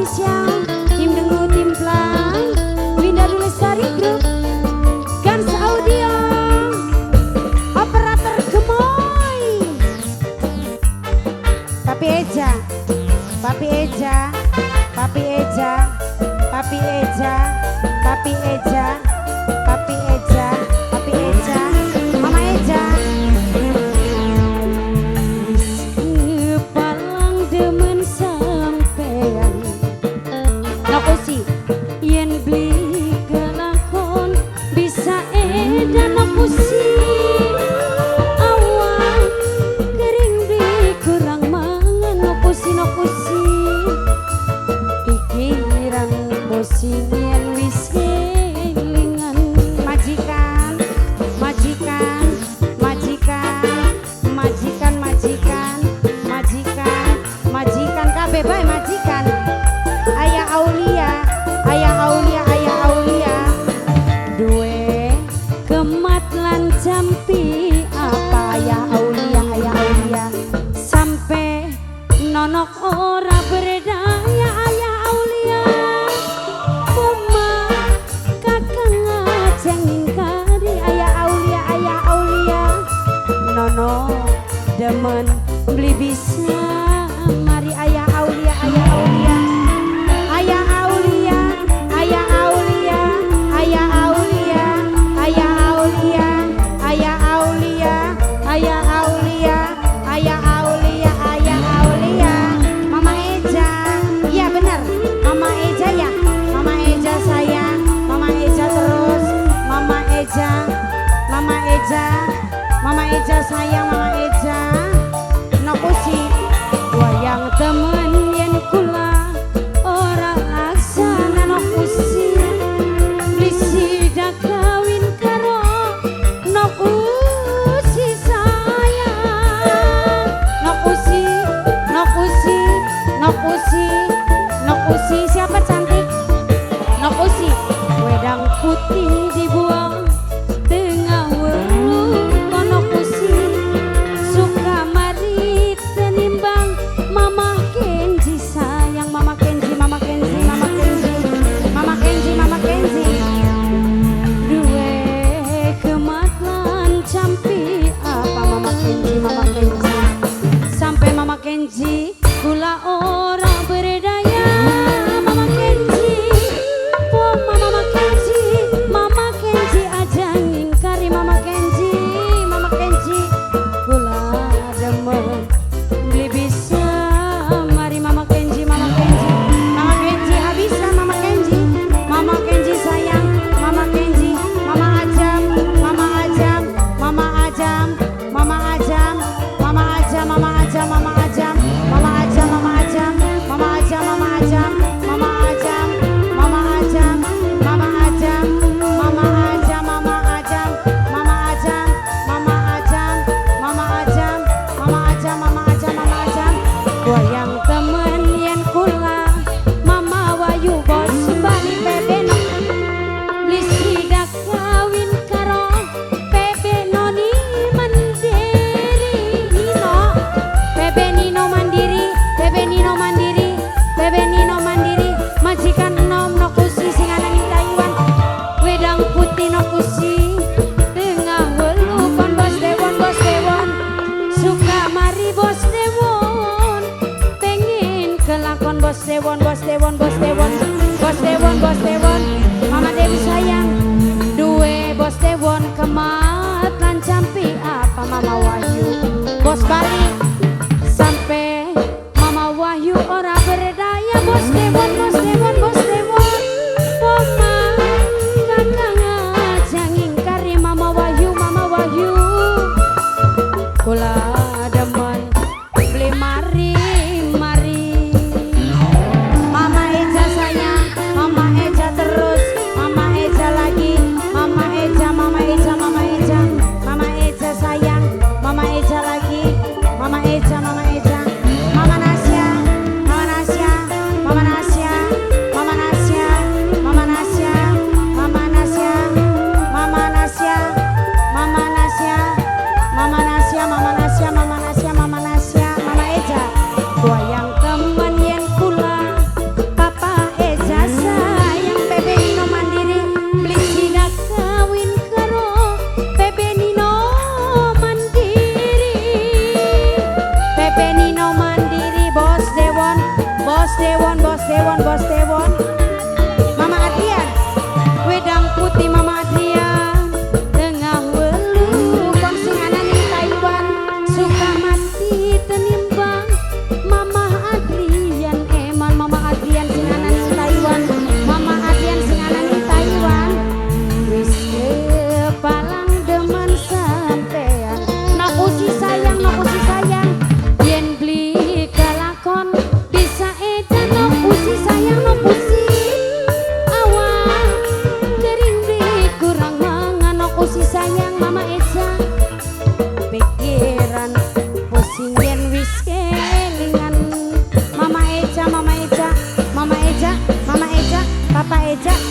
Official, tim Dengu, tim Plang, Winda Lestari Group, Gans Audio, Operator Gemoy, Papi Eja, Papi Eja, Papi Eja, Papi Eja, Papi Eja, Papi Eja, Papi Eja, Mama Eja. Wis kepalang demen sampean Nokusi yen beli kelakon bisa edan nokusi awak kering beli kurang mangan nokusi nokusi pikiran pusing yen wis kelingan majikan majikan majikan majikan majikan majikan majikan kabeh bae majikan Ayah Aulia Ayah Aulia Ayah Aulia duwe kemat lan jampi apa Ayah Aulia Ayah Aulia sampai nonok ora berdaya Ayah Aulia Poma kakang ngajeng ngingkari Ayah Aulia Ayah Aulia nono demen beli bisa mari Ayah Aulia Ayah Aulia Ayah Aulia Ayah Aulia Ayah Aulia Ayah Aulia Ayah Aulia Ayah Aulia Ayah Aulia Ayah Aulia Mama Eja iya benar Mama Eja ya Mama Eja sayang Mama Eja terus Mama Eja Mama Eja Mama Eja sayang Mama Eja Nokusi wayang temen yen kula ora laksana nokusi beli sida kawin karo nokusi sayang nokusi nokusi nokusi nokusi siapa cantik nokusi wedang putih dibuang tengah weru nokusi suka mari tenimbang Mama Kenji sayang Mama Kenji Mama Kenji Mama Kenji Mama Kenji Mama Kenji duwe kemat lan campi apa Mama Kenji Mama Kenji sampai Mama Kenji kula ora berdaya Mama Kenji oh Mama Kenji Mama Kenji aja ngingkari Mama Kenji Mama Kenji kula demen beli bisa mari Mama Kenji Mama Kenji Mama Kenji habisan Mama Kenji Mama Kenji sayang Mama Kenji Mama Ajam Mama Ajam Mama Ajam Mama Ajam Mama Ajam Mama Ajam Mama Ajam Mama Ajam Mama Ajam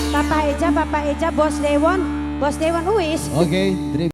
Papa Eja, Papa Eja, Bos Dewon, Bos Dewon wis. Oke, terima